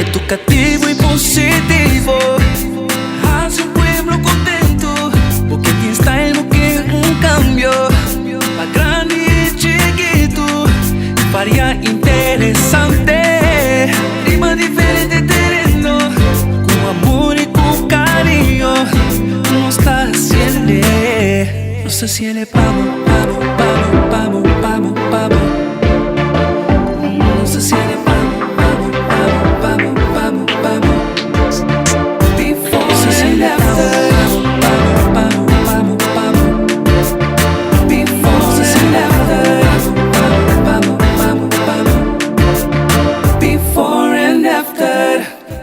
Educativo y positivo Haci un pueblo contento Bo ke tin style, bo ke un cambio Pa grandi y chikito Varia interesante Riba diferente tereno Cu amor y cu cariño Nos ta haciende Nos ta haciende pa bo, pa bo, pa bo, pa bo, pa bo, pa bo Nos ta haciende pa bo, pa bo, pa bo, pa bo, pa bo, pa bo Before and after Pa bo, pa bo, pa bo, pa bo Before and after Pa bo, pa bo, pa bo, pa bo Before and after.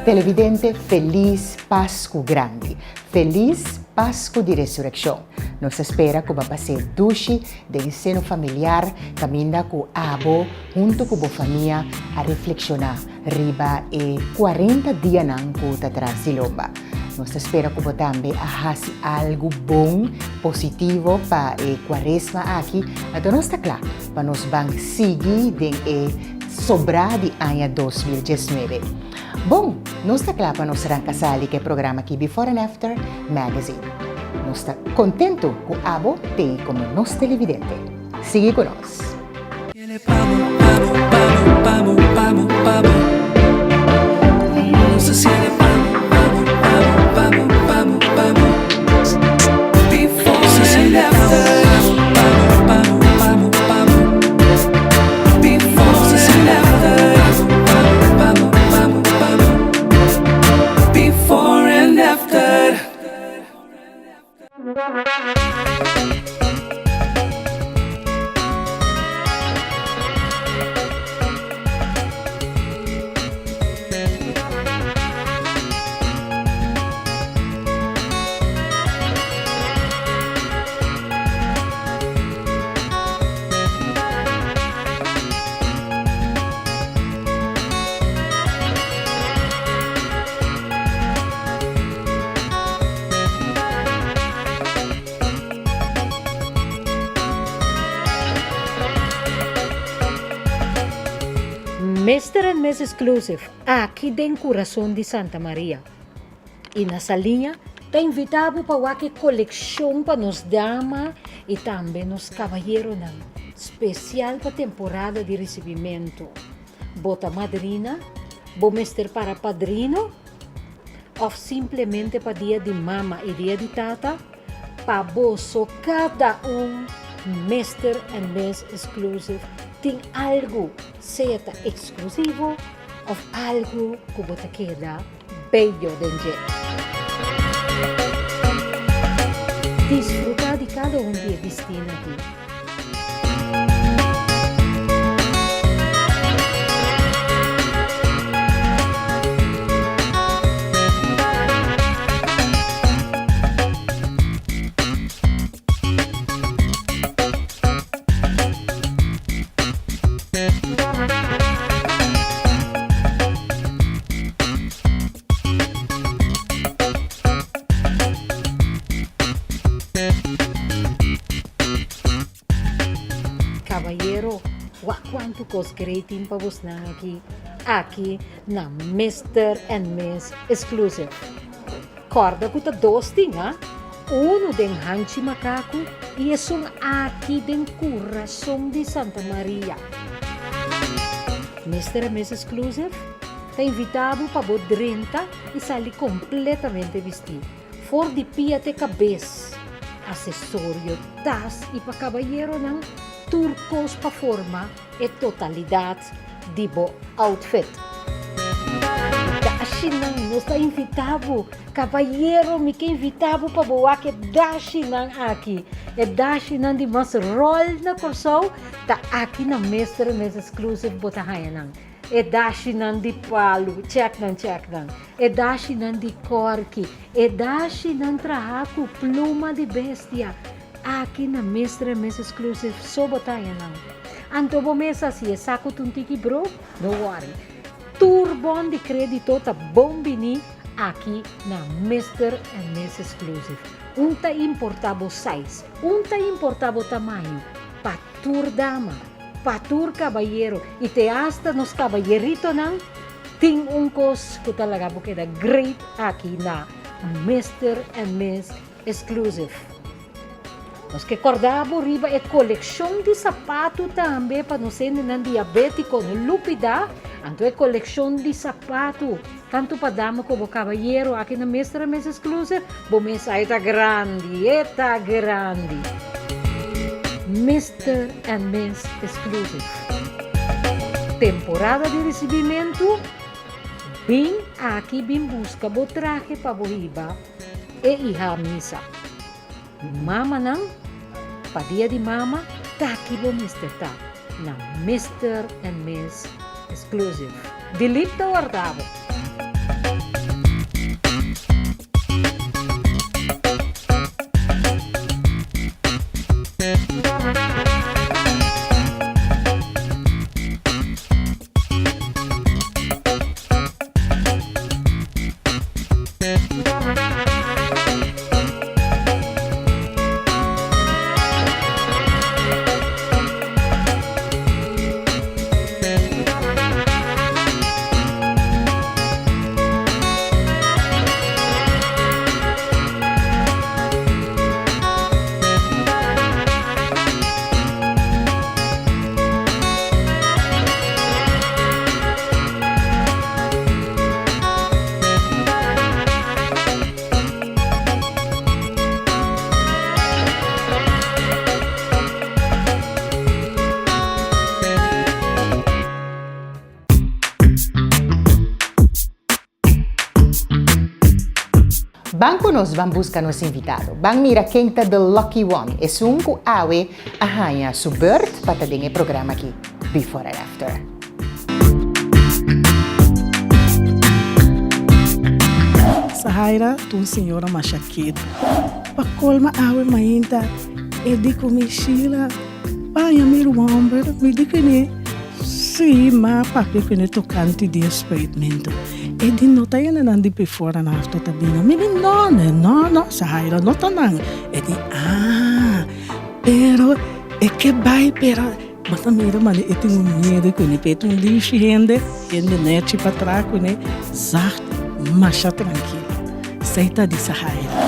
Televidente Felis Pascu Grandi Felis Pascu di Resureccion Nos ta spera cu bo a pas'é dushi den seno familiar caminda cu abo hunto cu bo famia a reflexiona riba e cuarenta dianan cu ta tras di lomba. Nos ta spera cu bo tambe a haci algo bon, positivo pa e cuaresma aki, anto nos ta cla pa nos ban sigui den e sobrá di aña 2019. Bon, nos ta cla pa nos ranca sali cu e programa aki Before and After Magazine. Nos ta contento cu abo t'ey como nos televidente. Sigui cu nos! Mister and Miss Exclusive aki den kurason di Santa Maria y na Saliña ta invita bo pa wak e kolekshon pa nos dama y tambe nos kabayeronan spesial pa temporada di risibimentu. Bo ta madrina? Bo mester para padrino? Òf simplemente pa dia di mama i dia di tata? Pa boso kada un Mister and Miss Exclusive tin algu, sea ta eksklusivo òf algu ku bo ta keda bello den dje. Disfrutá di kada un di e bistínan aki. Cabayero, wak cuanto cos great tin pa bosnan aki, aki na Mister and Miss Exclusive. Corda cu ta dos tin, ha? Uno den Hanchi Macacu y esun aki den curason di Santa Maria. Mister and Miss Exclusive ta invita bo pa bo drenta y sali completamente bisti. For di pia te kabes, asesorio, tas i pa kabayeronan, tur kos pa forma e totalidat di bo outfit. Dashinan, nos ta invitá bo, kabayero, mi ke invitá bo pa bo wak e dashinan aki. E dashinan di mas ròl na Kòrsou ta aki na Mister and Miss Exclusive bo ta haña nan. E dashinan di palu, check nan, check nan. E dashinan di kòrki, e dashinan trahá ku pluma di bestia. Aki na Mister and Miss Exclusive so bo ta haña nan. Anto bo mes hasi e saku ta un tiki bro? No worry. Tur bon di krédito ta bon biní aki na Mister and Miss Exclusive. Un ta importá bo size, un ta importá bo tamaño, pa tur dama. Pa tur kabayero i te asta nos kabayeritonan, Tin un kos ku ta laga bo keda great aki na Mister and Miss Exclusive. Nos ke kòrda bo riba e kolekshon di sapatu tambe pa nos hendenan diabétiko no lupidá. Anto e kolekshon di sapatu tantu pa dama komo kabayero aki na Mister and Miss Exclusive bo mes a e ta grandi, e ta grandi. Mister and Miss Exclusive. Temporada di risibimentu, bin aki bin buska bo trahe pa bo hiba e iha misa. Mamanan, pa dia di mama taki bo mester ta na Mister and Miss Exclusive. Dilip ta warda bo. Ban ku nos ban buska nos invitado. Ban mira ken ta the lucky one, esun ku awe a haña su beurt pa ta den e programa aki, Before and After. Sahaira ta un señora masha ketu. Pa colma awe mainta e di cu mi, Sheila, baña mi ruhomber. Mi di cune, Si, ma papia cune tocante di e spuitmento. E di no ta yena nan di before and after ta bini. Mi di no, no, no, Sahaira no ta nan. E di, ah, pero e ke bay pero. Bo ta mira manera e tin un miedu kuné, pero e ta un lishi hende, hende nechi pa traha kuné, zacht, masha trankil. Esei ta di Sahaira.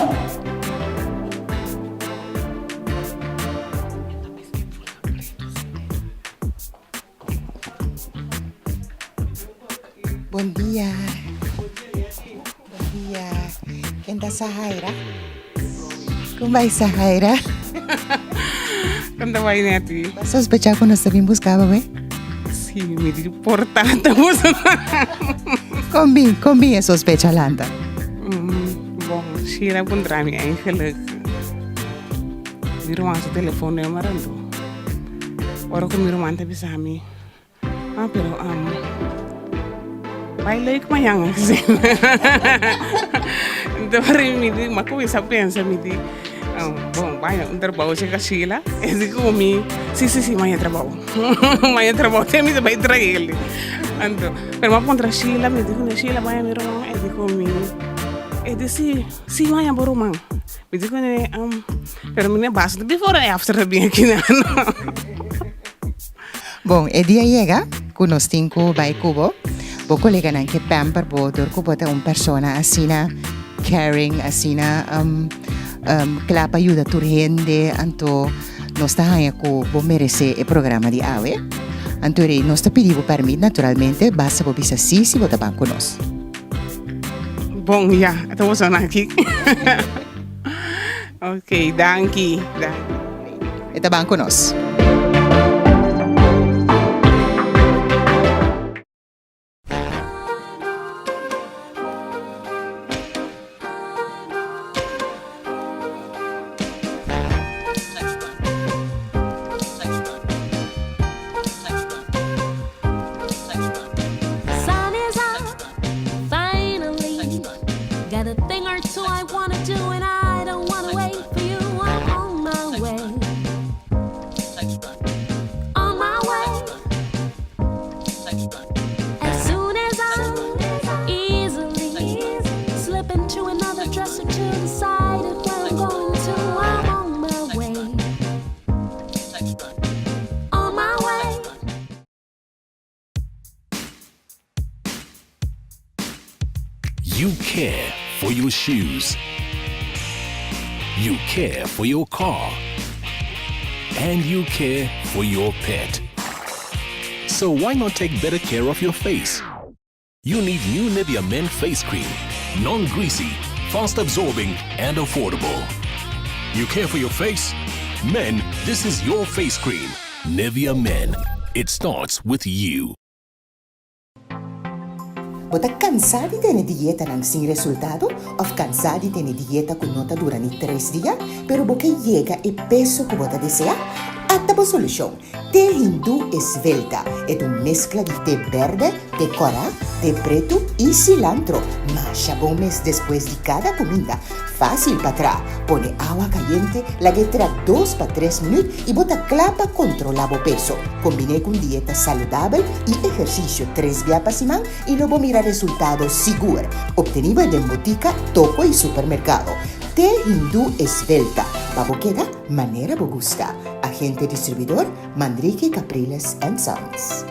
Bon dia. Bon dia. Ken ta Sahaira? Kon bai Sahaira? Kon ta bai Netty? Bo a sospecha ku nos ta bin buska bo be? Si, mi di por tanta boso. Kon bin, kon bin e sospecha lanta? Bon, Sheila a puntra mi eigenlijk. Mi ruman su telefon no e marando. Ora ku mi ruman ta bisa mi. Ah, pero bai leuk mañan asina. Enton mi di, mi a cuminsa pensa, mi di, bon, bai un trabou cerca Sheila. E di cu mi, si, si, si, maña trabou. Maña trabou, te mi ta bai trael. Anto, pero mi a puntra Sheila, mi di cu Sheila, bai mi ruman. E di cu mi, e di si, si maña bo ruman. Mi di cu pero mi no basta before and after ta bin aki nan. Bon, e dia yega ku nos tin ku bai ku bo. Bo koleganan ke pamper bo dor ku bo ta un persona asina caring, asina kla pa yuda tur hende. Anto nos ta haña ku bo meresé e programa di awe. Anto rei nos ta pidi bo pèrmit naturalmente, basta bo bisa sí si bo ta ban ku nos. Bon, ya, ta boso nan aki. Ok, danki, danki. E ta ban ku nos. You care for your shoes. You care for your car. And you care for your pet. So why not take better care of your face? You need new Nivea Men Face Cream. Non-greasy, fast absorbing, and affordable. You care for your face? Men, this is your face cream. Nivea Men. It starts with you. Bo ta kansá di tene dietanan sin resultado òf kansá di tene dieta ku no ta dura ni tres dia, pero bo ke yega e peso ku bo ta deseá? Ata bo solushon! Te hindú Esvelta e ta un meskla di te bèrdè, te kòrá, te pretu i silantro. Masha bon mes despues di kada kuminda. Fásil pa tra. Pone awa kayente, lag'é tra dos pa tres minüt i bo ta kla pa kontrolá bo peso. Kombiné ku un dieta saludabel i ehersisio tres bia pa siman i lo bo mira resultado sigur. Optenibel den botika, toko i supermerkado. Te hindú Esvelta pa bo keda manera bo gusta. Agente distribuidor, Manrique Capriles and Sons.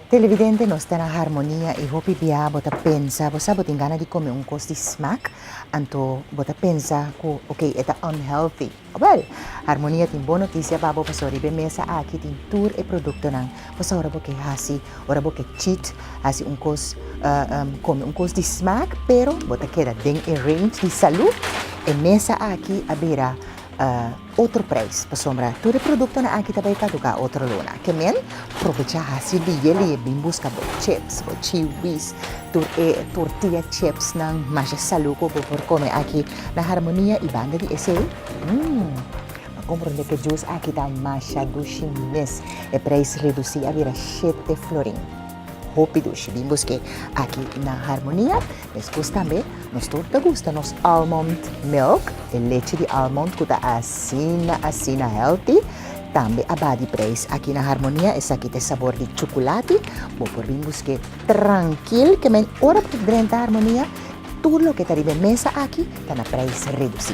Televidente nos ta na Harmonia y hopi bia bo ta pensa, bo sa bo tin gana di come un cos di smaak, anto bo ta pensa cu ok e ta unhealthy. Wel, Harmonia tin bon noticia pa bo pasobra riba e mesa aki tin tur e productonan. Bo sa ora bo ke haci, ora bo ke cheat, haci un cos, come un cos di smaak, pero bo ta keda den e range di salud. E mesa aki a bira Otro prijs, pasobra tur e productonan aki ta bay caduca otro luna. Ke men probecha haci liye liye bin busca bo chips, bo chiwis, tur e tortilla chipsnan masha salu cu bo por come aki na Harmonia y banda di esey, mmm, bo comprende cu e juice aki ta masha dushi mes. E prijs reduci a bira shete florin. Hopi dushi. Bin busk'é aki na Harmonia. Meskos tambe nos tur ta gusta nos almond milk, e lechi di almond ku ta asina asina healthy. Tambe a baha di prijs aki na Harmonia. Esaki ta e sabor di chukulati. Bo por bin busk'é trankil ke men ora bo drenta Harmonia tur loke ta riba e mesa aki ta na prijs redusí.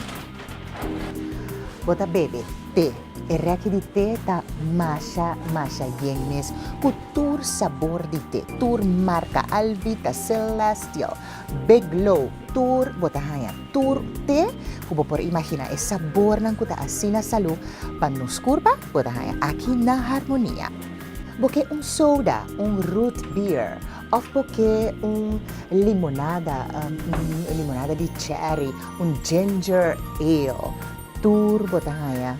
Bo ta bebe te. E rèki di te ta masha masha yen mes ku tur sabor di te, tur marka, Alvita, Celestial, Big Low, tur bo ta haña tur te ku bo por imaginá. E sabornan ku ta asina salú pa nos kurpa bo ta haña aki na Harmonia. Bo ke un soda, un root beer òf bo ke un limonada, un limonada di cherry, un ginger ale, tur bo ta haña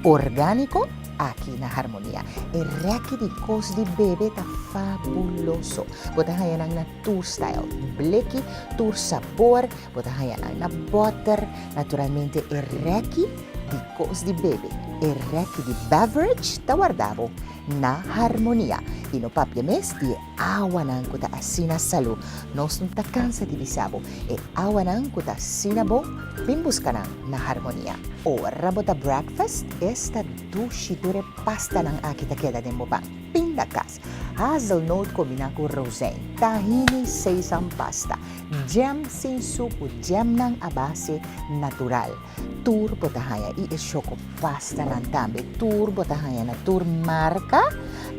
orgániko aki na Harmonia. E rèki di kos di bebe ta fabuloso. Bo ta haña nan na tur style, bleki, tur sabor, bo ta haña nan na bòter. Naturalmente e rèki di kos di bebe, e rèki di beverage ta warda bo na Harmonia. I no papia mes di e awanan ku ta asina salú. Nos no ta kansa di bisa bo, e awanan ku ta asina bon, bin buska nan na Harmonia. Ora bo ta breakfast, esta dushi tur e pastanan aki ta keda den bo pan. Pindakas, hazelnoot kombiná ku rozijn, tahini, sesam pasta, jam sin suku, jamnan a base natural. Tur bo ta haña i e shokopastanan tambe. Tur bo ta haña na tur marka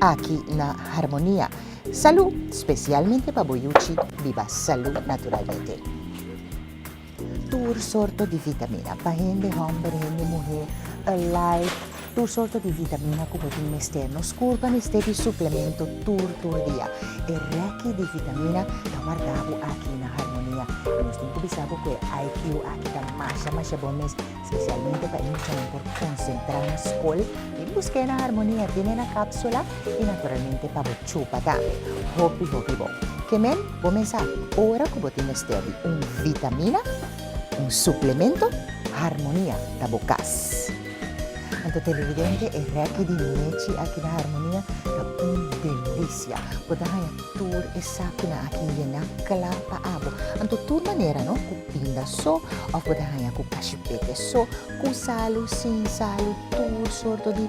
aki na Harmonia. Salú, spesialmente pa bo yuchi biba salú naturalmente. Tur sorto di vitamina pa hende hòmber, hende muhé, Alive, tur sorto di vitamina ku bo tin mester. Nos kurpa mester di suplemento tur tur dia. E rèki di vitamina ta warda bo aki na Harmonia. I nos tin ku bisa bo ku e IQ aki ta masha masha bon mes, spesialmente pa e muchanan por konsentrá na skol. Bin busk'é na Harmonia, tene na kapsula i naturalmente pa bo chupa tambe. Hopi hopi bon. Ke men bo mesa ora ku bo tin mester di un vitamina, un suplemento, Harmonia ta bo kas. Anto televidente e rèki di mechi aki na Harmonia ta un delisia. Bo ta haña tur e sakunan aki yená kla pa abo. Anto tur manera no, ku pinda so òf bo ta haña ku kashipete so, ku salu, sin salu, tur sorto di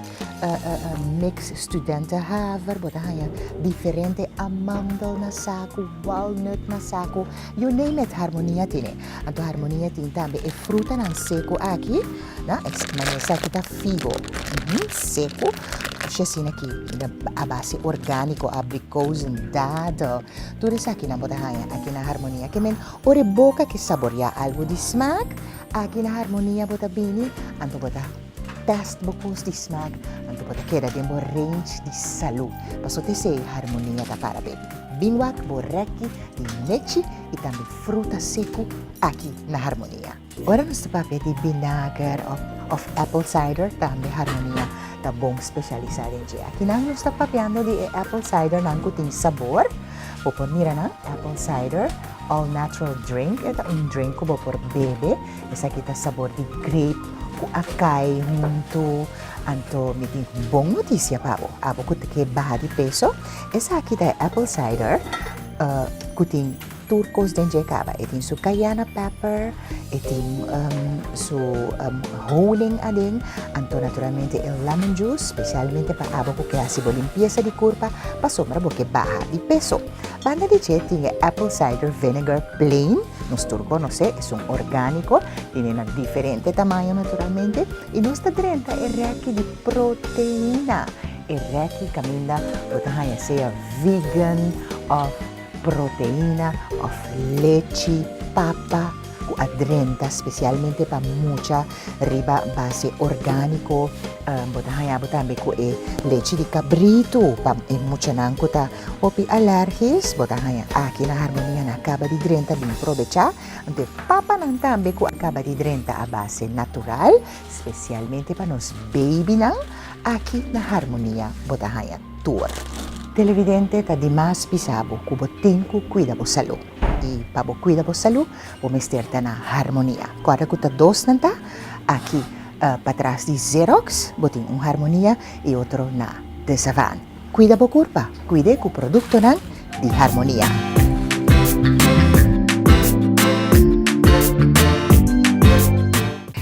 mix studentenhaver. Bo ta haña diferente amandel na saku, walnut na saku, you name it Harmonia tene. Anto Harmonia tin tambe e frutanan seku aki. Na, manera esaki ta figo seku. Dushi asina aki a base orgániko, abrikozen, dadel, tur esakinan bo ta haña aki na Harmonia. Ke men ora e boka ke saboriá algu di smak, aki na Harmonia bo ta bini, anto bo ta tèst bo kos di smak, anto bo ta keda den bo range di salú. Pasobra esei Harmonia ta para be. Bin wak bo rèki di nechi i tambe fruta seku aki na Harmonia. Ora nos ta papia di binager of apple cider tambe Harmonia ta bon specialisa den dje. Akinan nos ta papiando di e apple cider nan cu tin sabor. Bo por mira nan, apple cider all natural drink. E ta un drink cu bo por bebe. Esaki ta sabor di grape cu acai hunto. Anto mi tin bon noticia pa bo. Abo cu ta ke baha di peso, esaki ta e apple cider cu tin. Tur kos den dje kaba. E tin su cayenne pepper, e tin su honing aden, anto naturalmente e lemon juice, specialmente pa abo ku ke hasi bo limpiesa di kurpa pasobra bo ke baha di peso. Banda di dje tin e apple cider vinegar plain, nos tur konosé, esun orgániko, tene na diferente tamaño naturalmente, i nos ta drenta e rèki di proteina, e rèki kaminda bo ta haña sea vegan òf. Proteina of lechi papa ku a drenta spesialmente pa mucha riba base orgániko. Bo ta haña bo tambe ku e lechi di kabritu pa e muchanan ku ta hopi alèrgis. Bo ta haña aki na Harmonia nan a kaba di drenta bin probechá. Anto e papanan tambe ku a kaba di drenta a base natural spesialmente pa nos babynan aki na Harmonia bo ta haña tur. Televidente ta dimas bisa bo ku bo tin ku kuida bo salú. I pa bo kuida bo salú, bo mester ta na harmonia. Kòrda ku ta dos nan ta, aki patras di Xerox bo tin un harmonia i otro na De Savaan. Kuida bo kurpa, kuid'é ku produktonan di Harmonia.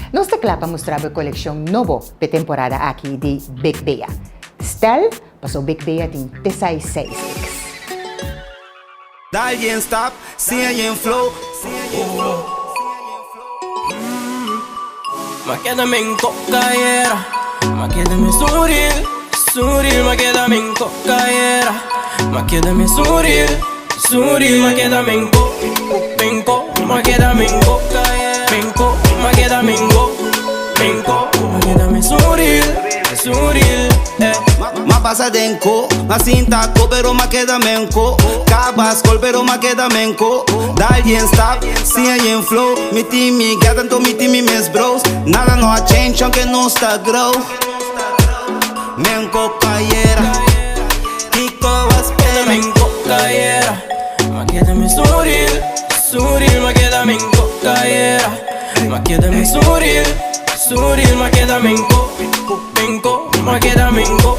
Nos ta kla pa mustra bo e kolekshon nobo p'e temporada aki di Big Bea. Stel Paso Big Bea tin te size 6X. Dal yen stap, siña yen flow. Ma keda men kokayera, ma keda men suril, suril, ma keda men kokayera, ma keda men suril, suril, ma keda men ko, men ko, ma keda men ko, men ko, ma keda men go, men ko, ma keda men suril, suril, eh. Ma pasa den ko, ma sinta ko, pero ma keda men ko. Kaba skol, pero ma keda men ko. Dal yen stap, siña yen flow. Mi tin mi gata, anto mi tin mi mes bros. Nada no a change, aunke nos ta grow. Men ko kayera, kiko a spera? Men ko kayera, ma keda men suril, suril, ma keda men ko kayera, ma keda men suril, suril, ma keda men ko, men ko, ma keda men ko,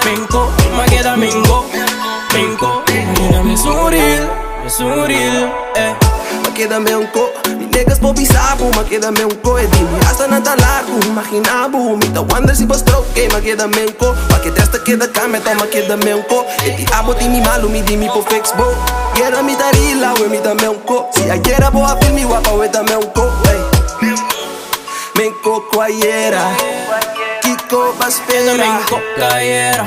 men ko, ma keda men go, men ko, ma keda men suril, men suril, eh. Ma keda men ko, mi niggas por bisa bo, ma keda men ko, e di mi hasta nan ta largu, imagina bo, mi ta wonder si bo stroke, ey, ma keda men ko, pa ke testa keda cambia, toma keda men ko, e di abo tin mi malu, mi di mi por fix bo, yera mi ta rila, we mi ta men ko, si ayera bo a feel mi wapa, we ta men ko, ey. Men ko cuayera, kiko ba spera? Men ko cayera,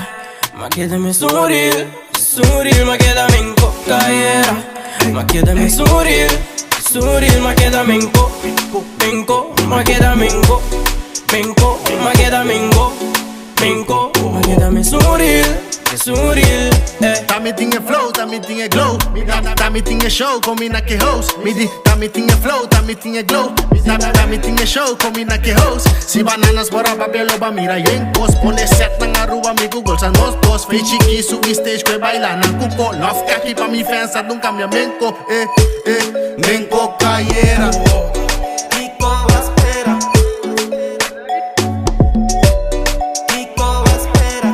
ma keda men suril, suril, ma keda men ko cayera, ma keda men suril, suril, ma keda men ko, men ko, ma keda men ko, men ko, ma keda men go, men ko, ma keda men suril, suril, eh. Ta mi tin e flow, ta mi tin e glow. Ta mi tin e show, combina ke host. Mi di, ta mi tin e flow, ta mi tin e glow. Ta ta mi tin e show, combina ke host. Si bananas por a papia lo ba mira yen kos. Pone set nan Aruba mi Google sa nos dos. Fei chiki subi stage kwe baila nan kuko. Love kaki pa mi fans a dun cambia menko. Eh, eh, menko cayera. Kiko a spera? Kiko a spera?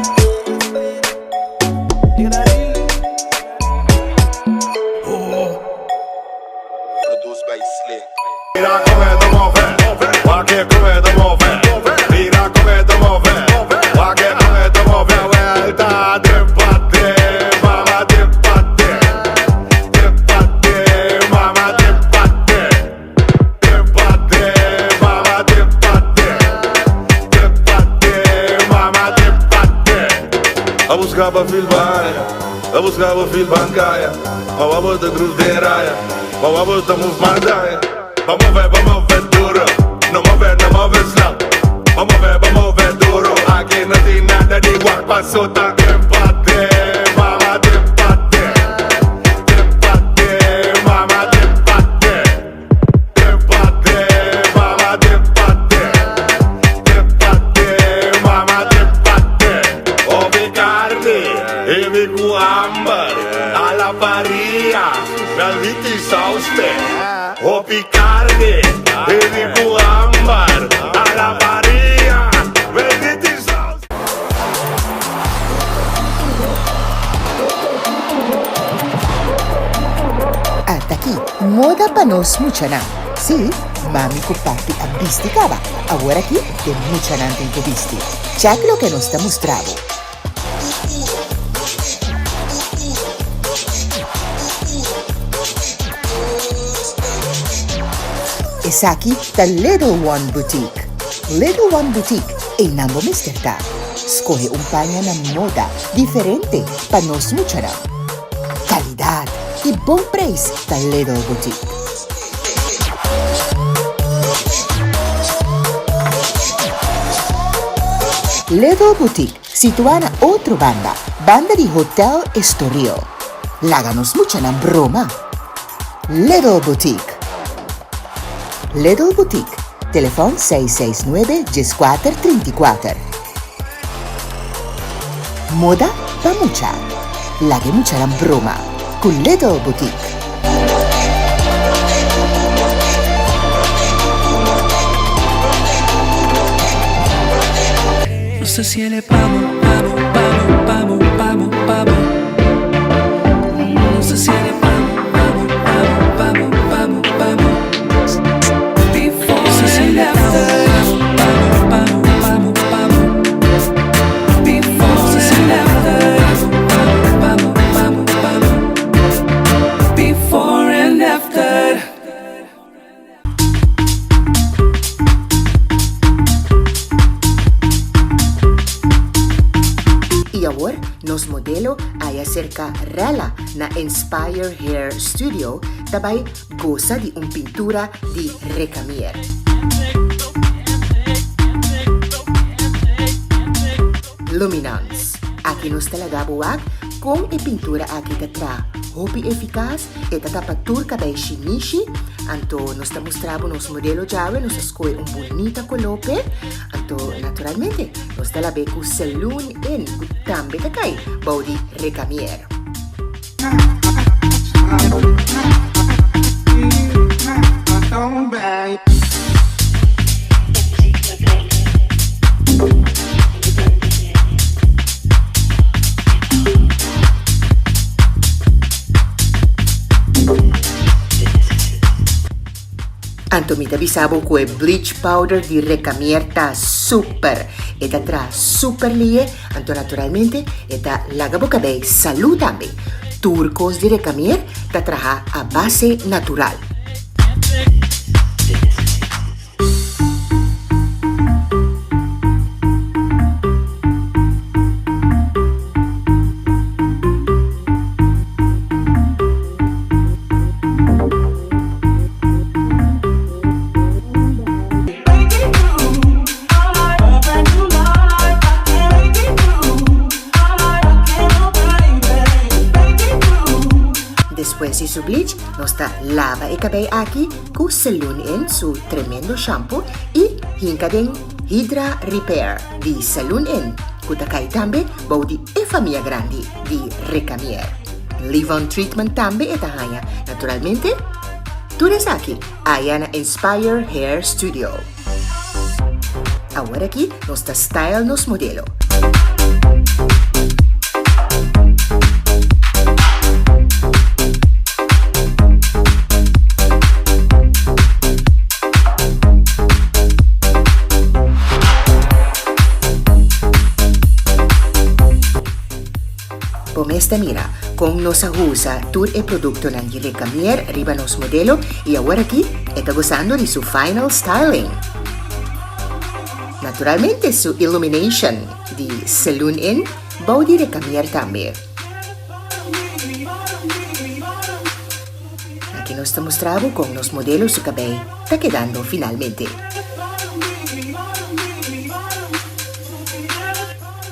Mira come te muove, wa che come te muove. Mira come te muove, wa che come te muove. Vuelta de pate, mama de pate. De pate, mama de pate. A busca pa fil baña, a busca pa fil bancaya. Ma wabo ta groove den raya, ma wabo ta move mandaya. Ba move, ba move duro, no move, no move slap. Ba move, ba move duro, aki no tin nada di wak paso ta empate, mama empate. Empate, mama empate. Empate, mama empate. Empate, mama empate. Obi carne, ebi ku amber, a la parrilla, maldito sauce. Hopi carne, ebi ku amber, a la parrilla, maldito sauce. Ata aki, moda pa nos muchanan. Sí, mami ku papi a bisti kaba. Awor aki e muchanan tin ku bisti. Chèk loke nos ta mustra bo. Esaki ta Little One Boutique. Little One Boutique, einan bo mester ta. Skohe un paña na moda diferente pa nos muchanan. Calidad y bon prijs ta Little Boutique. Little Boutique, situá na otro banda, banda di Hotel Estoril. Laga nos muchanan broma. Little Boutique. Little Boutique, telefòn 669 14 34. Moda pa mucha. Laga e muchanan broma ku Little Boutique. Y awor nos modelo aya cerca Rella na Inspire Hair Studio ta bay goza di un pintura di Recamier. Luminance. Aki nos ta laga bo wak kon e pintura aki ta traha hopi efikas, e ta tapa tur kabei shinishi, anto nos ta mustra bo nos modelo djawe, nos a skohe un bunita koló p'e, anto naturalmente nos ta lab'é ku Saloon Inn ku tambe ta kai bou di Recamier. Anto mi ta bisa bo ku e bleach powder di Recamier ta super. E ta traha super lie. Anto naturalmente e ta laga bo kabei salú tambe. Tur kos di Recamier ta traha a base natural. Despues di su bleach, nos ta laba e cabey aki cu Saloon Inn su tremendo shampoo y hinca den Hydra Repair di Saloon Inn, cu ta cay tambe bou di e famia grandi di Recamier. Leave-on treatment tambe e ta haña, naturalmente. Tur esaki aya na Inspire Hair Studio. Awor aki nos ta style nos modelo. Bo mes ta mira kon nos a usa tur e produktonan di Recamier riba nos modelo i awor aki e ta gosando di su final styling. Naturalmente su illumination di Saloon Inn. bou di Recamier tambe. Aki nos ta mustra bo kon nos modelo su kabei ta kedando finalmente.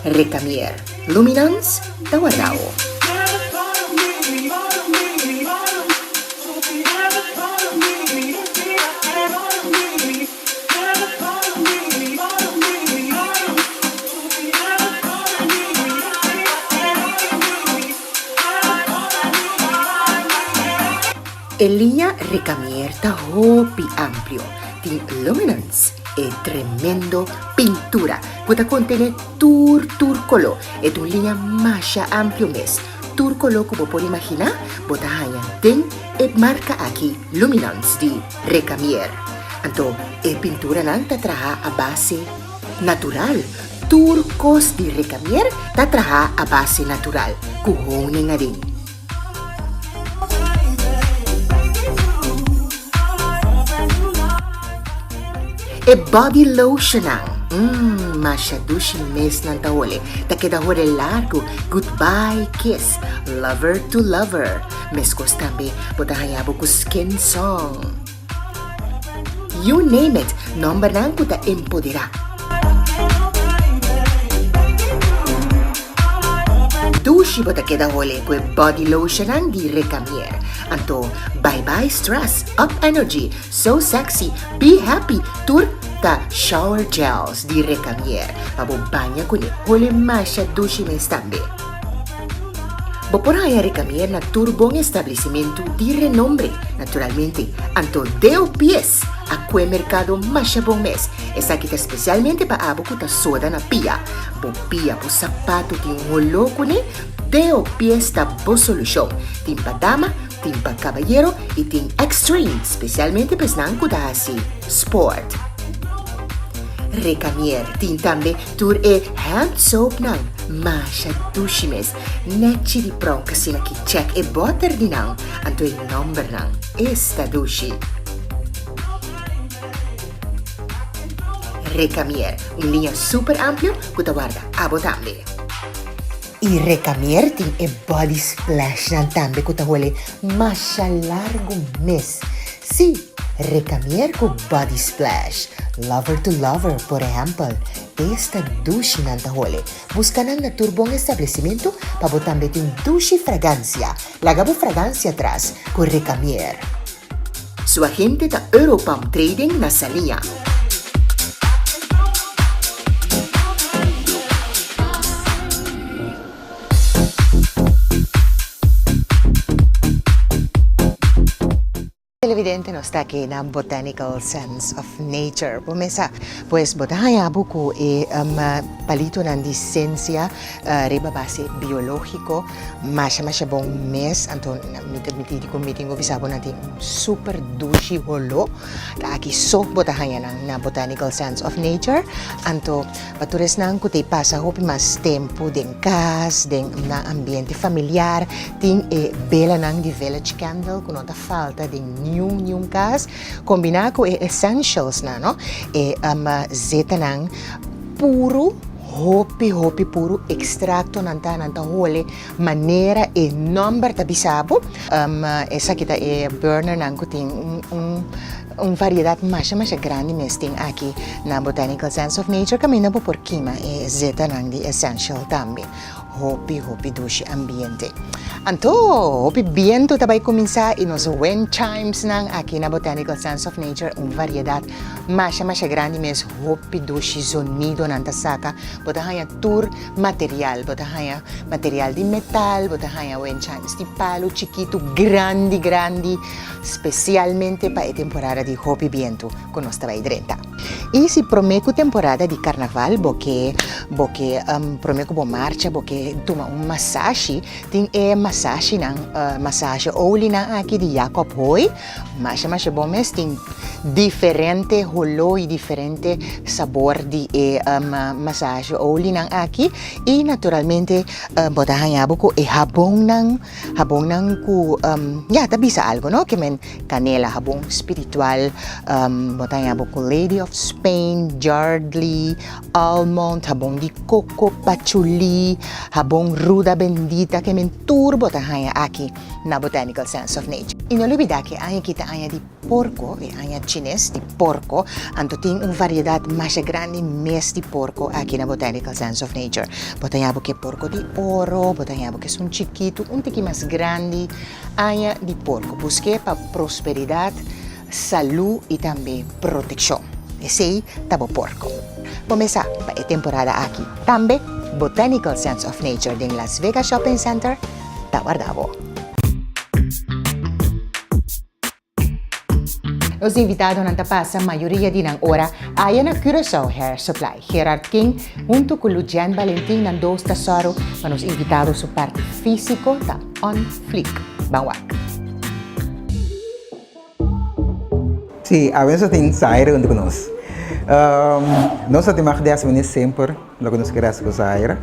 Recamier, Luminance ta wardao. E liña Recamier ta hopi amplio, tin luminance, e tremendo pintura cu ta contene tur tur colo. E ta un liña masha amplio mes. Tur colo cu bo por imagina bo ta haña den e marca aki Luminance di Recamier. Anto e pinturanan ta traha a base natural. Tur cos di Recamier ta traha a base natural cu honing aden. E body lotionnan, mmm, masha dushi mes nan ta hole, ta keda hole largu, goodbye kiss, lover to lover, meskos tambe bo ta haña bo ku skin song. You name it, nombernan ku ta empoderá. Dushi bo ta keda hole ku e body lotionnan di Recamier. Anto, bye bye stress, up energy, so sexy, be happy, tur ta shower gels di Recamier pa bo baña kuné. Hole masha dushi mes tambe. Bo por haña Recamier na tur bon establesimentu di renombre, naturalmente. Anto deo pies a kue merkado masha bon mes. Esaki ta spesialmente pa abo ku ta soda na pia. Bo pia, bo sapatu tin un holó kuné? Deo pies ta bo solushon. Tin pa dama, tin pa kabayero i tin extreme, spesialmente pa esnan ku ta hasi sport. Recamier tin tambe Tur e hand soapnan masha dushi mes, nechi di pronk asina ki check e boter di nan, anto e nombernan, esta dushi. Recamier, un liña super amplio cu ta warda abo tambe. Y Recamier tin e body splashnan tambe cu ta hole masha largo mes. Sí, Recamier cu body splash, lover to lover, por ehempel, esta dushi nan ta hole. Busca nan na tur bon establecimento pa bo tambe tin dushi fragancia. Laga bo fragancia tras cu Recamier. Su agente ta Europam Trading na Saliña. Televidente nos ta aki na Botanical Sense of Nature. Bo mesa pues bo ta haña bo ku e palitonan di sensia riba base biológiko masha masha bon mes. Anto mi ta mi ku mi tin ku bisa bo nan tin un super dushi holó. Ta aki so bo ta haña nan na Botanical Sense of Nature. Anto pa tur esnan ku ta pasa hopi mas tempu den kas, den nan ambiente familiar, tin e belanan di Village Candle ku no ta falta den niun niun kas, kombiná ku e essentialsnan no, e zetanan puru, hopi hopi puru, ekstraktonan ta nan ta hole manera e nòmber ta bisa bo. Esaki ta e burnernan ku tin un un variedat masha masha grandi mes tin aki na Botanical Sense of Nature kaminda bo por kima e zetanan di essential tambe. Hopi hopi dushi ambiente. Anto hopi bientu ta bai kuminsá i nos wind chimes nan aki na Botanical Sense of Nature un variedat masha masha grandi mes hopi dushi zonidonan ta saka. Bo ta haña tur material, bo ta haña material di metal, bo ta haña wind chimes di palu chikitu grandi grandi spesialmente pa e temporada di hopi bientu ku nos ta bai drenta. I si promé ku temporada di karnaval bo ke bo ke promé ku bo marcha bo ke tuma un masashi, tin e masashinan masashe olinan aki di Jacob Hooi, masha masha bon mes, tin diferente holó i diferente sabor di e masashe olinan aki i naturalmente bo ta haña bo ku e habonnan, habonnan ku ya ta bisa algu no, ke men Canela, habon spiritual, bo ta haña bo ku Lady of Spain, Yardley, Almond, habon di coco, patchouli, Habon Ruda Bendita ke men tur bo ta haña aki na Botanical Sense of Nature. I no lubidá ku e aña aki ta aña di porko, e aña chines di porko, anto tin un variedat masha grandi mes di porko aki na Botanical Sense of Nature. Bo ta haña bo ke porko di oro, bo ta haña bo ke esun chikitu, un tiki mas grandi. Aña di porko. Busk'é pa prosperidat, salú i tambe protekshon. Esei ta bo porko. Kumesá pa e temporada aki tambe Botanical Sense of Nature den Las Vegas Shopping Center ta warda bo. Nos invitadonan ta pasa mayoria di nan ora aya na Curaçao Hair Supply. Gerard King huntu ku Lujean Balentin nan dos ta sòru pa nos invitado su parti físiko ta on fleek. Ban wak. Sí, awe nos ta tin Zaire huntu ku nos. Nos ta tin mag di hasi manera semper loke nos kere hasi ku Zaire.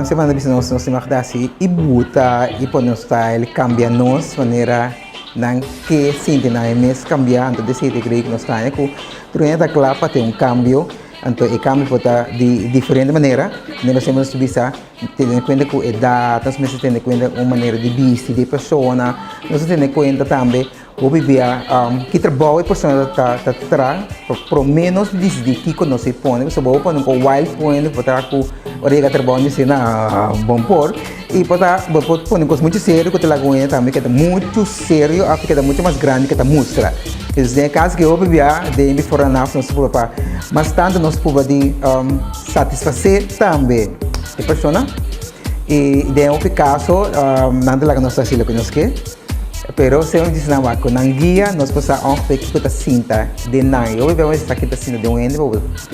Semper nan ta bisa nos, nos tin mag di hasi i buta i pone nos style, kambia nos manera nan ke sinti nan e mes kambia. Anto di esei ta krei ku nos ta haña ku tur hende ta kla pa tin un kambio. Anto e kambio por ta di diferente manera. Manera semper nos ta bisa. Tene kuenta ku edat, nos mester tene kuenta un manera di bisti di e persona, nos ta tene kuenta tambe hopi bia ki trabou e persona ta traha pa prome nos disidí kiko nos ta pone, pasobra bo por pone un wild pone bo ta ku ora yega trabou mi si na bon por i por ta bo por pone kos muchu serio ku ta laga un hende tambe keda muchu serio òf keda muchu mas grandi ke ta mustra. Entonces den e kaso ke hopi bia den before and after nos ta purba pa mas tantu nos purba di Satisfasé tambe e persona i den hopi kaso nan ta laga nos hasi loke nos ke, pero segun nos nan wak ku nan guia nos por sa ongeveer kiko ta sinta den nan. I hopi bes bo sa kiko ta sinta den un hende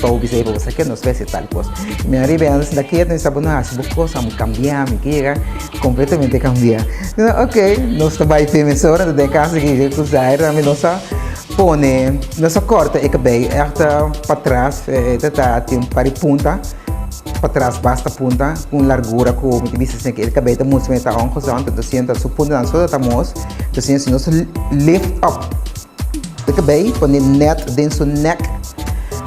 pa bo bisa ey pa bo sa ke nos mester tal kos. Mi a riba e anda sinta ketu mi sa bo no hasi bo kos amo kambia mi ke yega kompletamente kambia. Ok nos ta bai te mesora den kaso ki ku Zaira tambe nos a Pone, nos a corta e cabey echt patras, e ta ta tin un par di punta patras basta punta cu un largura cu mi ta bisa esaki e cabey ta mustra mi ta ongezond, entonces siento su puntanan so ta mos, entonces si nos lift up e cabey pone net den su nek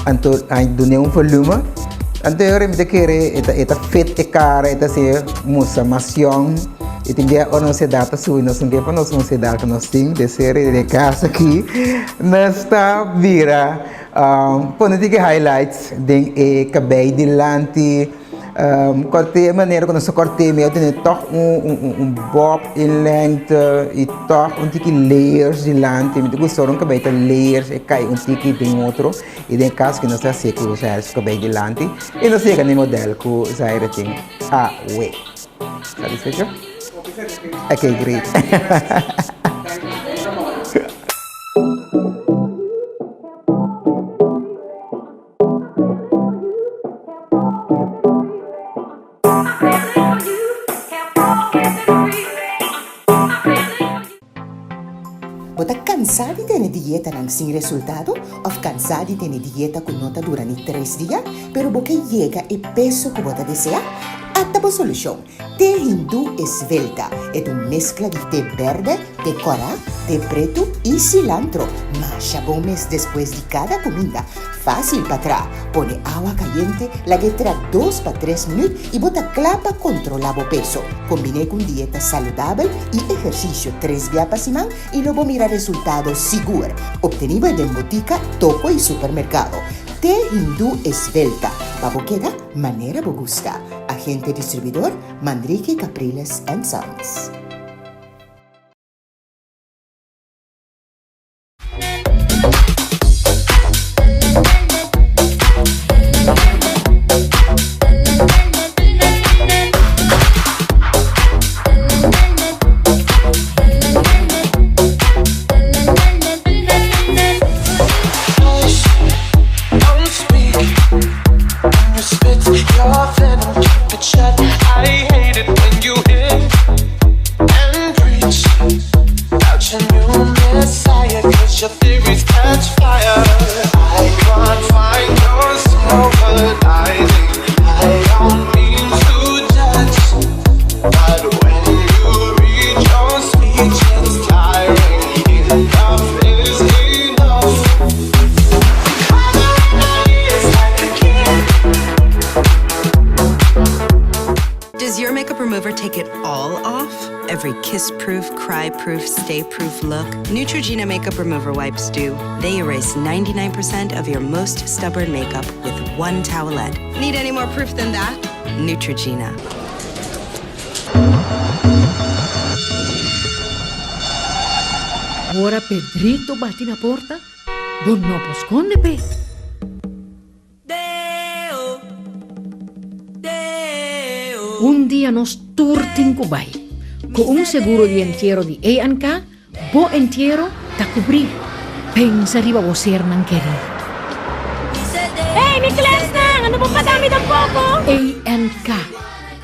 anto dune un volume, anto e ora mi ta kere e ta fit e cara e ta haci mustra mas yong. I tin bia ora nos edat ta subi nos no ke pa nos nos edat ku nos tin de ser den e kas aki nos ta bira pone tiki highlights den e kabei dilanti kòrt'é e manera ku nos ta kòrt'é mi a tene tòg un bob in lengte i tòg un tiki layers dilanti mi ta gusta ora un kabei ta layers e kai un tiki den otro i den e kas aki nos ta hasié ku Zaire su kabei dilanti i nos yega na e modèl ku Zaire tin awe. Satisfecho? Ok, great. Bo ta cansá di tene dietanan sin resultado of cansá di tene dieta cu no ta dura ni tres dia, pero bo ke yega e peso cu bo ta desea? Ata bo solucion! Té Hindú Esvelta e ta un mezcla di té berde, té cora, té pretu y cilantro. Masha bon mes despues di cada cuminda. Fácil pa tra. Pone awa cayente, lag'é tra dos pa tres minuut i bo ta kla pa kontrolá bo peso. Kombiné ku un dieta saludabel i ehersisio tres bia pa siman i lo bo mira resultado sigur. Optenibel den botika, toko i supermerkado. Té Hindú Esvelta, pa bo keda manera bo gusta. Agente distribuidor, Manrique Capriles and Sons. your makeup remover take it all off? Every kiss-proof, cry-proof, stay-proof look? Neutrogena makeup remover wipes do. They erase 99% of your most stubborn makeup with one towelette. Need any more proof than that? Neutrogena. Ora Pedrito bati na porta, bo no por skonde p'e. Un dia nos tur tin ku bai. Ku un seguro di entiero di A&K, bo entiero ta kubrí. Pensa riba bo sernan kerí. Hey, mi klèsnan, ando bo paga mi tampoko? A&K,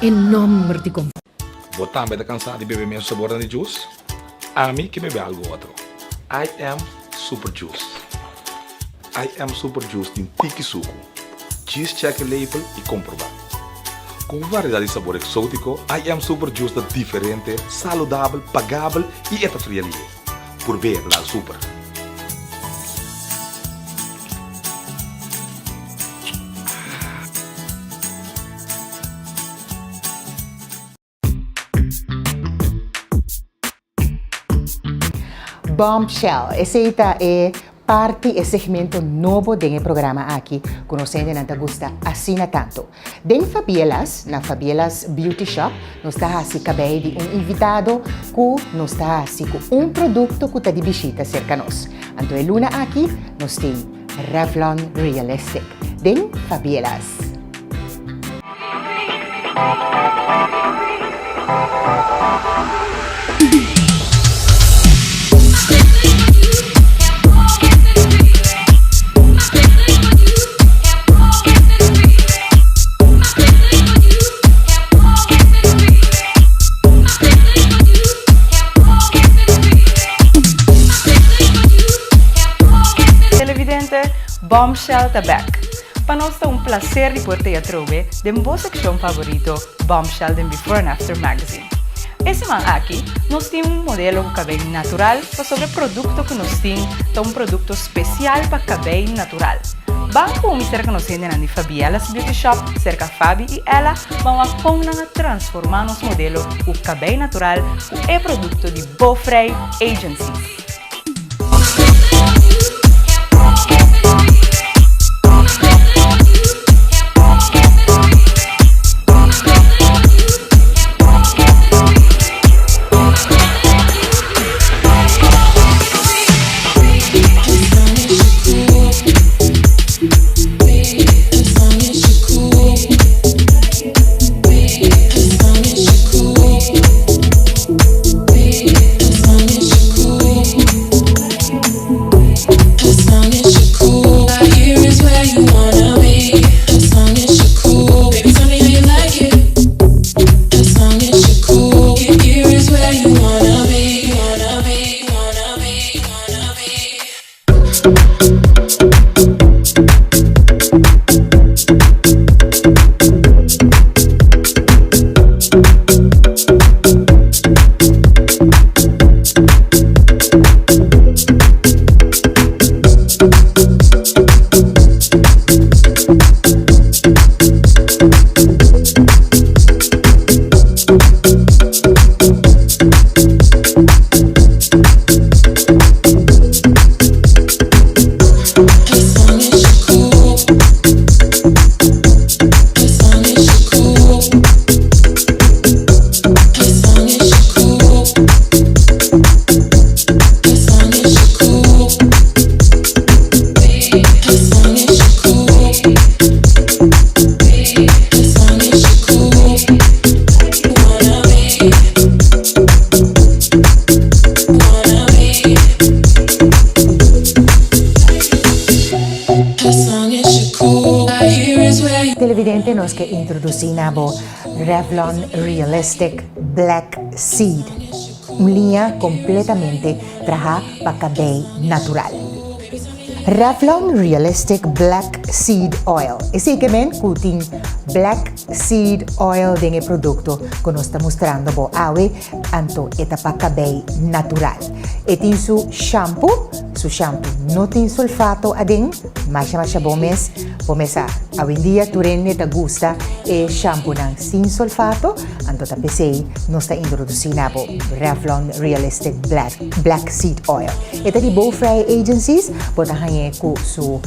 e nòmber di konfiansa. Bo tambe ta kansá di bebe mesun sabornan di juice? Ami ke bebe algu otro. I am Super Juice. I am Super Juice tin tiki suku. Djis check e label i komprobá. Ku un variedat di sabor eksótiko, I am Super Juice ta diferente, saludabel, pagabel i e ta fria lihe. Purb'é ta dal super. Bombshell, esei ta e parti, e segmento nobo den e programa aki ku nos hendenan ta gusta asina tantu. Den Fabielas, na Fabielas Beauty Shop, nos ta hasi kabei di un invitado ku nos ta hasi ku un produkto ku ta di bishita serka nos. Anto e luna aki nos tin Revlon Realistic den Fabielas. Televidente, Bombshell ta bek! Pa nos ta un placer di por te atrobe den bo seccion favorito Bombshell den Before and After Magazine. E siman aki nos tin un modelo cu cabey natural pasobra e producto cu nos tin ta un producto special pa cabey natural. Ban cu mi cerca nos hendenan di Fabiella's Beauty Shop cerca Fabi y Ella ban wak con nan a transforma nos modelo cu cabey natural cu e producto di Bofrey Agencies. Televidente nos ke introduci na bo Revlon Realistic Black Seed. Un liña completamente traha pa cabey natural. Revlon Realistic Black Seed Oil. Esey ke men cu tin. Black Seed Oil den e produkto ku nos ta mustrando bo awe, anto e ta pa kabei natural. E tin su shampoo, su shampoo no tin sulfato aden, masha masha bon mes, bo mes sa awendia tur hende ta gusta e shampoonan sin sulfato, anto ta p'esei nos ta introdusí na bo Revlon Realistic Black Black Seed Oil. E ta di Bowfrey Agencies, bo ta hañ'é ku su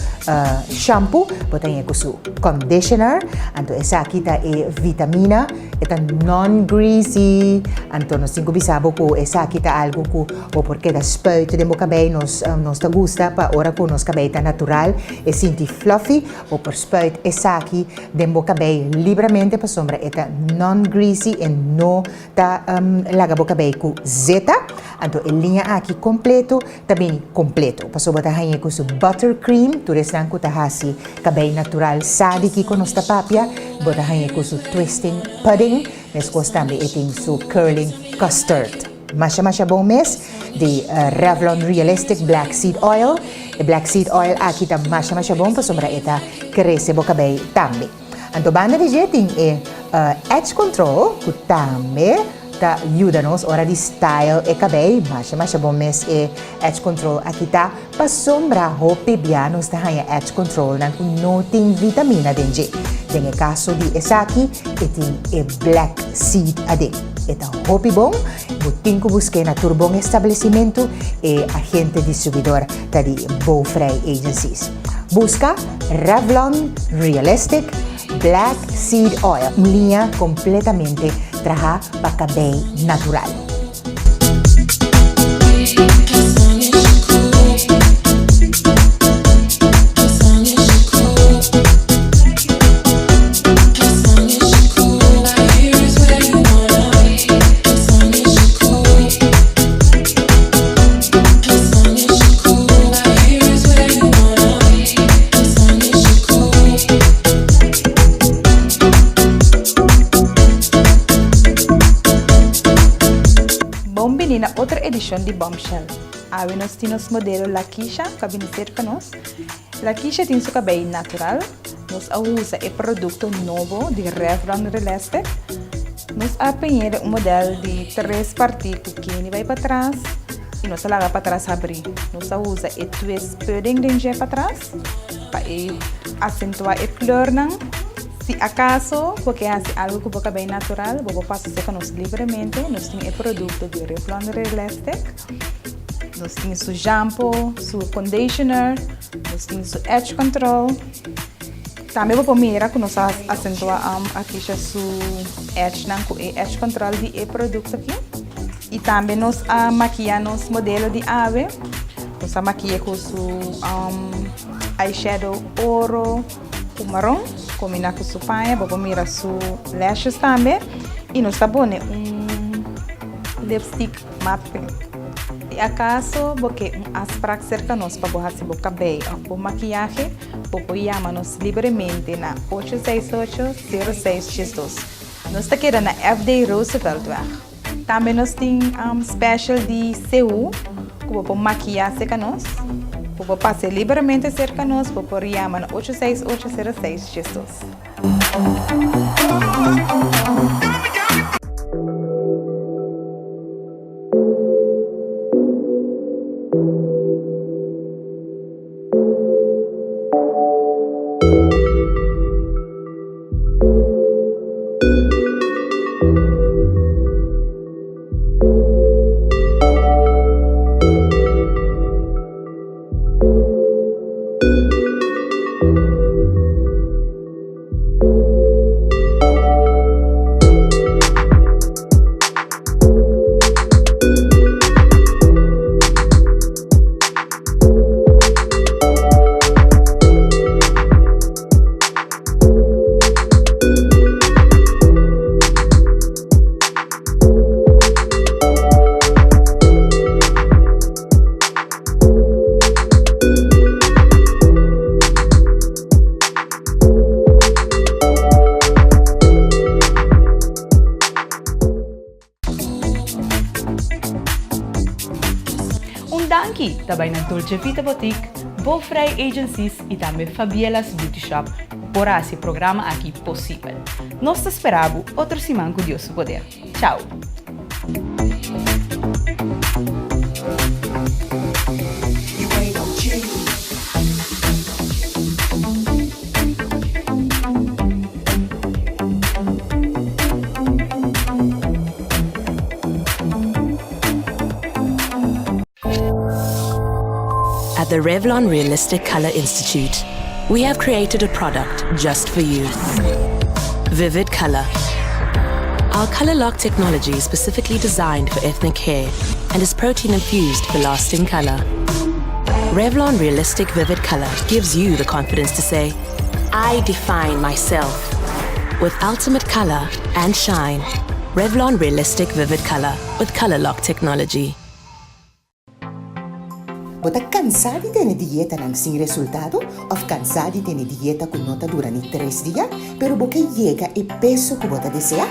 shampoo, bo ta hañ'é ku su conditioner, anto esaki ta e vitamina, e ta non-greasy, anto nos tin ku bisa bo ku esaki ta algu ku bo por keda spuit den bo kabei, nos nos ta gusta pa ora ku nos kabei ta natural e sinti fluffy, bo por spuit esaki den bo kabei libramente pasobra e ta non-greasy e no ta laga bo kabei ku zeta, anto e liña aki kompleto ta bini kompleto pasobra bo ta hañ'é ku su buttercream, tur esnan ku ta hasi kabei natural sa di kiko nos ta papia, bo ta hañ'é ku su twisting pudding, meskos tambe e tin su curling custard. Masha masha bon mes di Revlon Realistic Black Seed Oil, e black seed oil aki ta masha masha bon pasobra e ta krese bo kabei tambe. Anto banda di dje tin e edge control ku tambe ta yuda nos ora di style e kabei. Masha masha bon mes e edge control aki ta pasobra hopi bia nos ta haña edge controlnan ku no tin vitamina den dje. Den e kaso di esaki e tin e black seed aden. E ta hopi bon, bo tin ku busk'é na tur bon establesimentu, e agente distribuidor ta di Bouwvrij Agencies. Buska Revlon Realistic Black Seed Oil, un liña kompletamente trahá pa kabei natural. Bon bini na otro edishon di Bombshell. Awe nos tin nos modelo Lakisha ku a bini serka nos. Lakisha tin su kabei natural. Nos a usa e produkto nobo di Revlon Relastic. Nos a peñ'é un model di tres partí ku keni bai patras i nos a laga patras habrí. Nos a usa e twist pudding den dje patras pa e asentuá e kleurnan. Si akaso bo ke hasi algu ku bo kabei natural, bo por pasa serka nos libremente. Nos tin e produkto di Revlon Relastic. Nos tin su shampoo, su conditioner, nos tin su edge control. Tambe bo por mira ku nos a asentua Akisha su edgenan ku e edge control di e produkto aki. I tambe nos a makia nos modelo di awe. Nos a makia ku su eyeshadow oro ku maron kombina ku su paña. Bo por mira su lashes tambe. I nos ta pone un lipstick matte. Si akaso bo ke un afsprak serka nos pa bo hasi bo kabei òf bo makiyahe, bo por yama nos libremente na ocho seis ocho, sero seis diesdos. Nos ta keda na FD Rooseveltweg. Tambe nos tin special di CU ku bo por makiya serka nos. Bo por pasa libremente serka nos, bo por yama na ocho seis ocho, sero seis diesdos. Un danki ta bai na Dolce Vita Boutique, Bofrey Agencies y tambe Fabiela's Beauty Shop. por a hasi e programa aki posibel. Nos ta spera bo otro siman ku Dios su poder. Chao! At the Revlon Realistic Color Institute, we have created a product just for you. Vivid Color. Our Color Lock technology is specifically designed for ethnic hair and is protein infused for lasting color. Revlon Realistic Vivid Color gives you the confidence to say, I define myself. With ultimate color and shine. Revlon Realistic Vivid Color with Color Lock technology. Bo ta kansá di tene dietanan sin resultado òf kansá di tene dieta ku no ta dura ni tres dia, pero bo ke yega e peso ku bo ta deseá?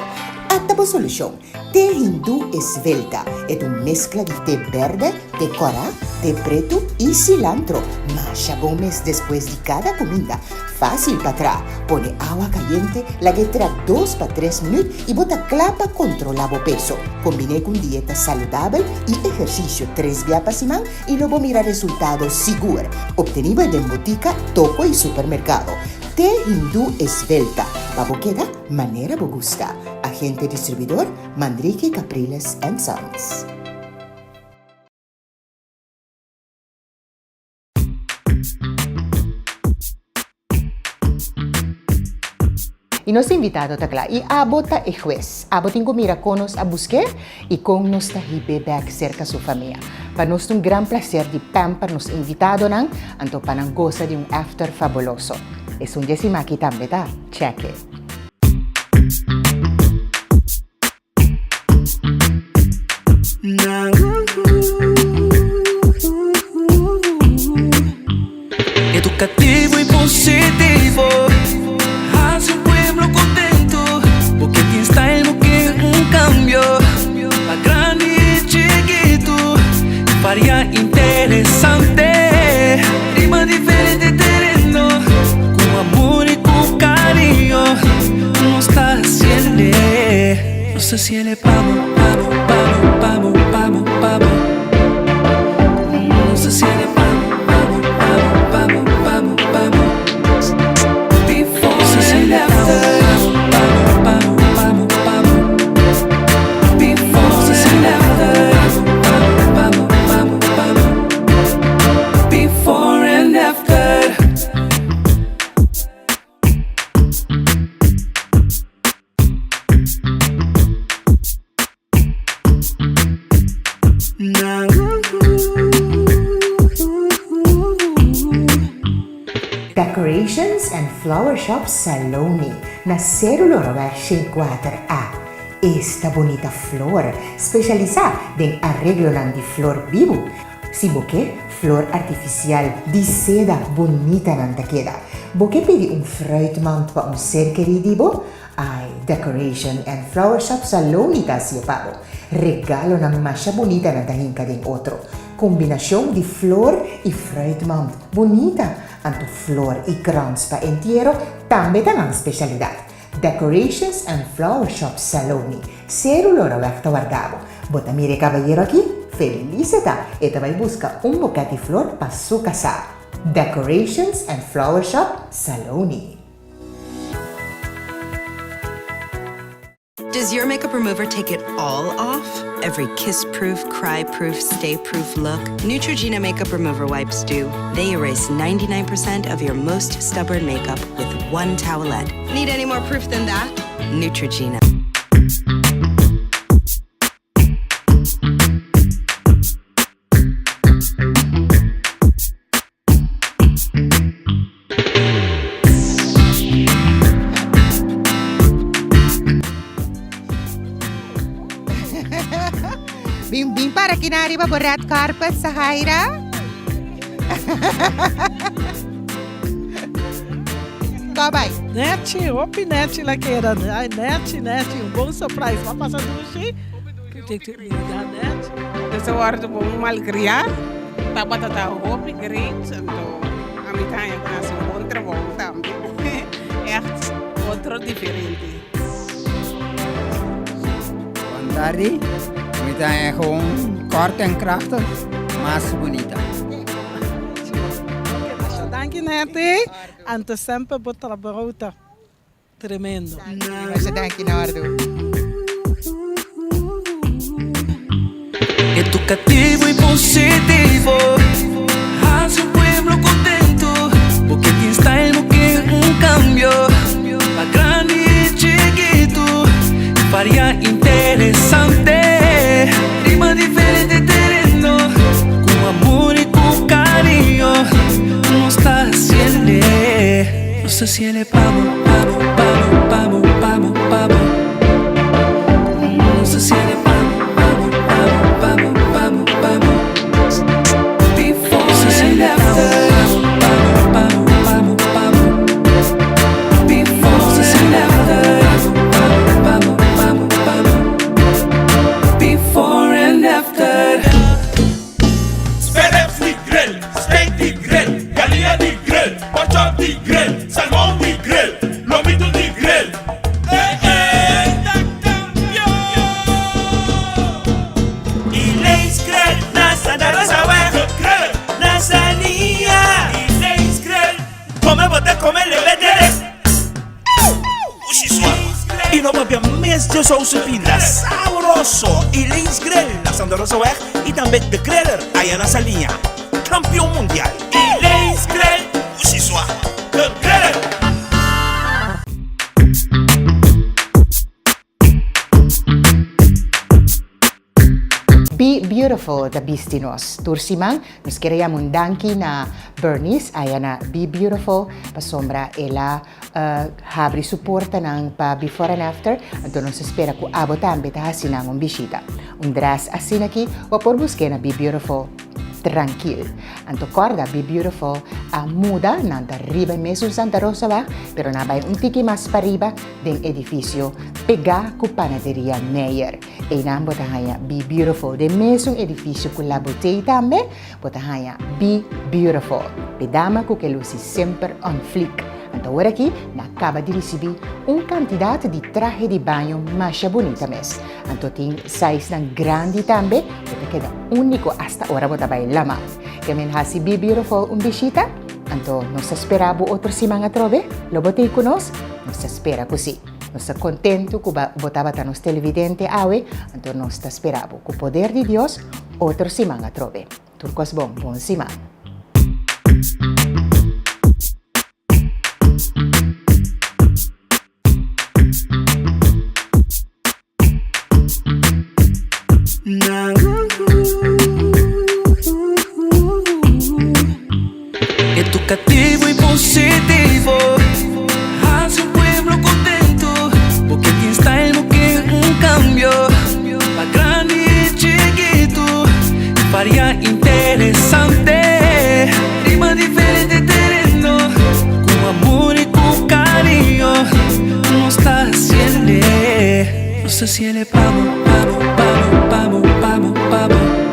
Ata bo solushon! Te hindú esvelta e ta un meskla di te bèrdè, te kòrá, te pretu i silantro. Masha bon mes despues di kada kuminda. Fásil pa traha. Pone awa kayente, lag'é tra dos pa tres minüt i bo ta kla pa kontrolá bo peso. Kombiné ku un dieta saludabel i ehersisio tres bia pa siman i lo bo mira resultado sigur. Optenibel den botika, toko i supermerkado. Te hindú esvelta pa bo keda manera bo gusta. Agente distribuidor, Manrique Capriles and Sons. I nos invitado ta kla. I abo ta e hues. Abo tin ku mira kon nos a busk'é i kon nos ta hib'é bèk serka su famia. Pa nos ta un gran plaser di pamper nos invitadonan, anto pa nan gosa di un after fabuloso. Esun dje sima aki tambe ta. Check it. Educativo y positivo Haci un pueblo contento Bo ke tin style bo ke un cambio Pa grandi y chikito Varia interesante Riba diferente tereno Cu amor y cu cariño Nos ta haciende Nos ta haciende pa bo, pa bo, pa bo, pa bo, pa bo, pa bo Nos ta haciende pa bo, pa bo, pa bo, pa bo, pa bo, pa bo Before and after Pa bo, pa bo, pa bo, pa bo, pa bo Before and after Pa bo, pa bo, pa bo, pa bo Before and after Decorations and Flower Shop Saloni na Seru Loroweg 104 A. Esta bunita flor, specialisa den areglonan di flor bibu. Si bo ke, flor artifisial di seda bunita nan ta keda. Bo ke pidi un fruitmand pa un ser kerí di bo? Ai, Decoration and Flower Shop Saloni ta hacié pa bo. Regalonan masha bunita nan ta hinca den otro. Combinacion di flor y fruitmand bunita, anto flor y krans pa entiero tambe ta nan specialidad. Decorations and Flower Shop Saloni, Seru Loraweg ta warda bo. Bo ta mira e kabayero aki? Felis e ta! E ta bai buska un boket di flor pa su kasá. Decorations and Flower Shop Saloni. Does your makeup remover take it all off? Every kiss-proof, cry-proof, stay-proof look? Neutrogena makeup remover wipes do. They erase 99% of your most stubborn makeup with one towelette. Need any more proof than that? Neutrogena. Bin bin para aki na riba bo red carpet, Sahaira. Ko bai? Nechi, hopi nechi la keda. Ai, nechi, nechi, un bon surprise. Bo a pasa dushi. Nos a wòrdu bon malkriá, tabata ta hopi great, anto ami ta haña ku nan hasi un bon trabou tambe. Otro diferente. Bon tardi, mi ta haña gewoon kort en krachtig, mas bunita. Masha danki Netty, anto semper bo trabou ta tremendo. Masha danki Nordo. Educativo y positivo Haci un pueblo contento Porque tin style bo ken un cambio Pa grandi y chikito Varia interesante Riba diferente tereno Cu amor y cu cariño Nos ta haciele Nos ta haciele pa bo, pa bo, pa bo, pa bo, pa bo, pa bo Nos ta haciele pa bo, pa bo, pa bo, pa bo, pa bo, pa bo Before and after Pa bo, pa bo, pa bo, pa bo, pa bo Before and after Pa bo, pa bo, pa bo, pa bo Before and after. Sperreps di grill, steak di grill, galia di grill, pork chop di grill, salmon di grill, lomito di grill. Ey ey ta campeon! Elaine's Grill na Santa Rosa Weg. Grill na Sania. Elaine's Grill. Come bo ta come lebe dere. Ushi sua. Y no papia mes dje sousu pinda sabroso. Elaine's Grill na Santa Rosa Weg y tambe The Griller aya na Saliña. Campeon mundial. Elaine's Grill. Ushi sua. The Griller. Be Beautiful ta bisti nos. Tur siman nos kere yama un danki na Bernice aya na Be Beautiful pasobra el a habri su portanan pa Before and After, anto nos ta spera ku abo tambe ta hasi nan un bishita. Un dress asina aki bo por busk'é na Be Beautiful trankil. Anto kòrda Be Beautiful a muda, nan ta riba e mesun Santa Rosa wèg, pero nan a bai un tiki mas pariba den edifisio pegá ku Panaderia Meyer. Einan bo ta haña Be Beautiful. Den mesun edifisio ku La Beauté tambe bo ta haña Be Beautiful. P'e dama ku ke lusi semper on fleek. Anto awor aki nan a kaba di risibí un kantidat di trahe di baño masha bunita mes. Anto tin saisnan grandi tambe ku ta keda úniko asta ora bo ta bai lama. Ke men hasi Be Beautiful un bishita? Anto nos ta spera bo otro siman atrobe? Lo bo t'ei ku nos? Nos ta spera ku sí. Nos ta kontentu ku bo tabata nos televidente awe, anto nos ta spera bo ku poder di Dios otro siman atrobe. Tur kos bon, bon siman. Educativo y positivo Haci un pueblo contento Porque tin style bo ken un cambio Pa grandi y chikito Varia interesante Riba diferente tereno Cu amor y cu cariño Nos ta haciele Nos ta haciele pa bo, pa bo, pa bo, pa bo, pa bo, pa bo.